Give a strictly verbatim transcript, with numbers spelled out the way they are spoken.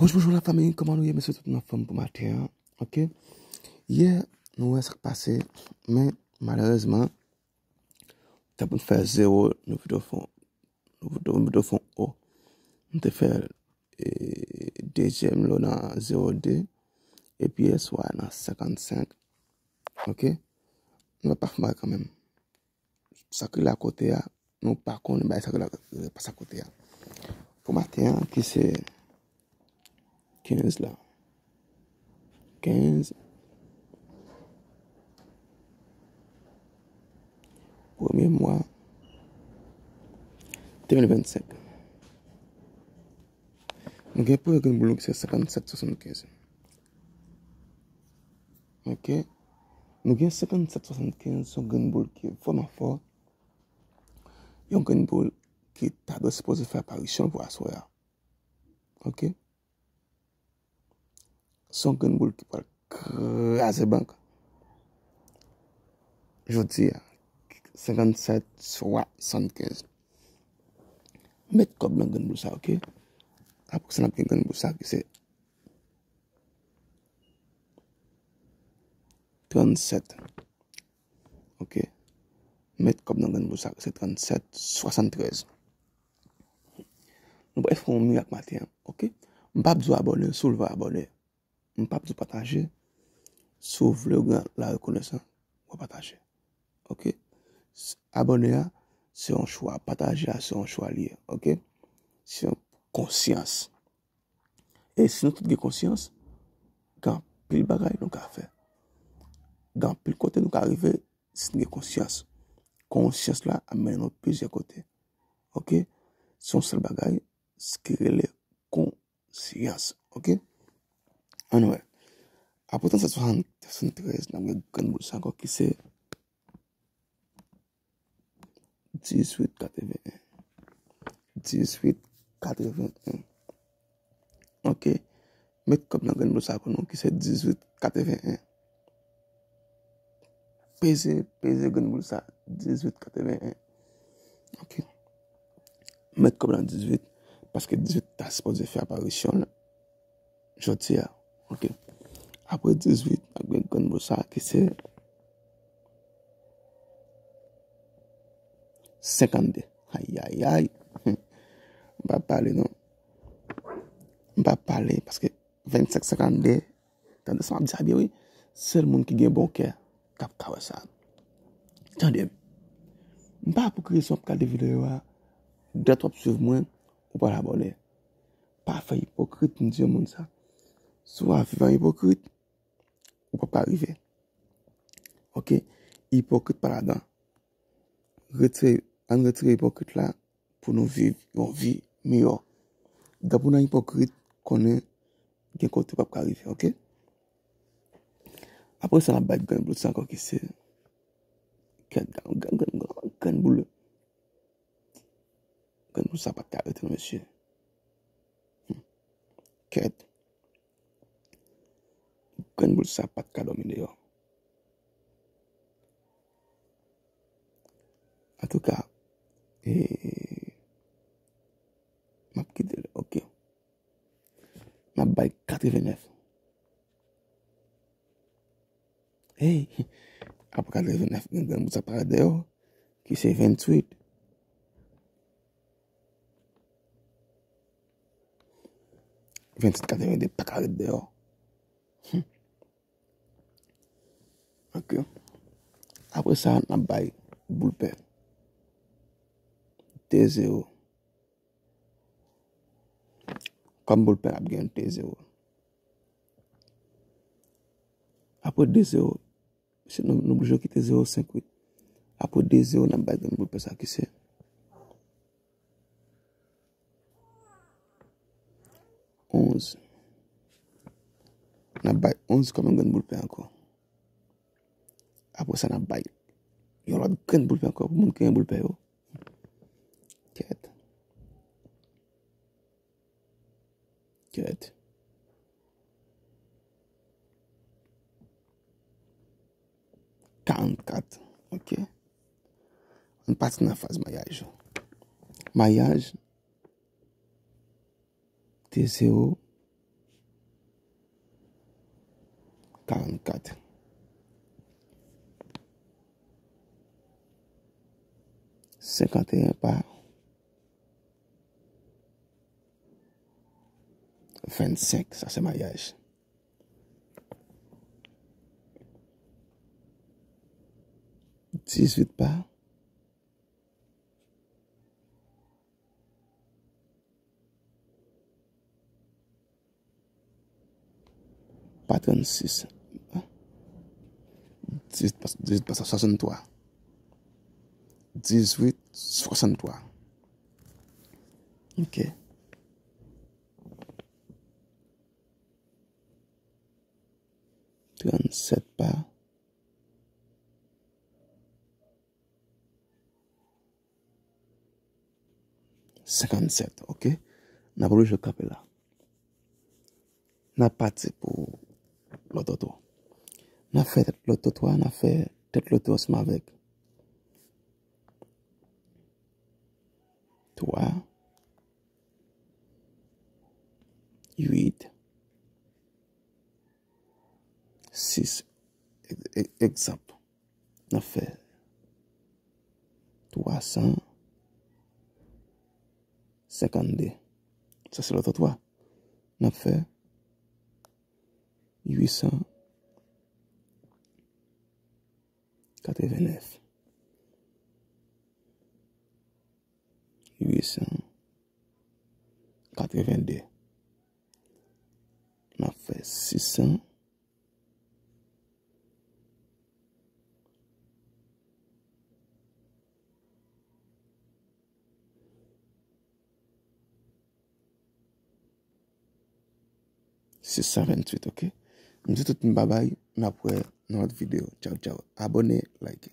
Bonjou, bonjou lafanmi, kòman nou ye? M swete tout moun anfòm pou maten an, oke? Yè, nou wè sa k pase, men malerezman, tan pou n fè zewo, nou pito fè, nou pito, nou pito fè yon O. Nou te fè, e, dezyèm lo nan zewo de, epi yè swa nan senkannsenk, oke? Nou pa fè mal kanmenm. Sa k rele akote a, nou pa konnen bagay sa k rele, rele pase akote a. Pou maten an, ki se kenz la. Kenz. Premye mwa de mil vennsenk. Nou gen premye grenn boul ki se senkannsèt swasannkenz. Oke. Nou gen senkannsèt swasannkenz, se yon grenn boul ki vrèman fò. Yon grenn boul ki ta dwe sipoze fè aparisyon pou aswè a. Oke? Se yon grenn boul ki pral kraze bank. Jodi a, senkannsèt swasannkenz. Met kòb nan grenn boul sa, oke? Apre sa, n ap gen grenn boul sa ki se trannsèt. Oke. Met kòb nan grenn boul sa, se trannsèt swasanntrèz. Nou pral fè yon mirak maten an, oke? M p ap di w abòne si w vle abòne. M p ap di w pataje. Si w vle w gen la rekonesan, w a pataje. Oke? S- Abòne a, se yon chwa. Pataje a, se yon chwa li ye, oke? Se yon konsyans. E si nou tout gen konsyans, gen anpil bagay nou ka fè. Gen anpil kote nou ka rive si nou gen konsyans. Konsyans la ap mennen nou plizyè kote. Oke? Se yon sèl bagay, se ki rele konsyans. Oke? Ann wè. Apre trannsèt swasanntrèz, n ap gen grenn boul sa ankò ki se dizuit katreven en. Dizuit katreven en. Oke. Met kòb nan grenn boul sa pou nou ki se dizuit katreven en. Peze, peze grenn boul sa. Dizuit katreven en. Oke. Met kòb nan dizuit, paske dizuit ta sipoze fè aparisyon l jodi a. Oke. Apre dizuit, n ap gen grenn boul sa ki se senkannde. Ayayay. M p ap pale non. M p ap pale paske vennsenk senkannde. Tande sa m ap di a byen wi. Sèl moun ki gen bon kè k ap ka wè sa. Tande m. M pa ipokrit si w ap gade videyo a. Dat w ap swiv mwen, ou pa abòne. Pa fè ipokrit, m di yon moun sa. Si w ap viv an ipokrit, ou p ap ka rive. Oke? Ipokrit pa ladan. Retire, ann retire ipokrit la pou nou viv yon vi miyò. Depi w nan ipokrit, konnen gen kote w p ap ka rive, oke? Apre sa, n ap bay grenn boul sa ankò ki se kèt grenn, grenn, grenn, grenn boul. Grenn boul sa pa t ka rete non, mesye. Hmm. Kèt. Grenn boul sa pa t ka dòmi deyò. Antouka, e, m ap kite l, oke. M ap bay katrevennèf. Hey, apre katrevennèf, gen grenn boul sa parèt deyò, ki se venntuit. Venntuit katrevende pa ka ret deyò. Hmm. Oke. Apre sa, n ap bay boul pè. De zewo. Kòm boul pè, n ap gen de zewo. Apre de zewo, se nou, nou oblije kite zewo senk wi. Apre de zewo, n ap bay grenn boul pè sa ki se onz. N ap bay onz kòm yon grenn boul pè ankò. Apre sa, n ap bay yon lòt grenn boul pè ankò pou moun ki gen boul pè yo. Kèt. Kèt. Karannkat. Oke. Ann pati nan faz mayaj yo. Mayaj, de zewo, karannkat. Senkanteyen pa vennsenk, sa se maryaj. Dizuit pa pa trannsis. Dizuit pa, dizuit pa sa, swasanntwa. Dizuit swasanntwa. Ok. Trannsèt pa senkannsèt, ok? N ap oblije kanpe la. N ap pati pou loto twa. N ap fè loto twa, n ap fè tèt loto ansanm avèk twa, uit, sis. E-, e-, egzanp. N ap fè twa san senkannde. Sa se loto twa. N ap fè uit san katrevennèf. Uit san katrevennde. N ap fè sis san. Sis san venntuit, ok? M di tout moun babay, n ap wè nan lòt videyo. Tchaw, tchaw. Abòne, like.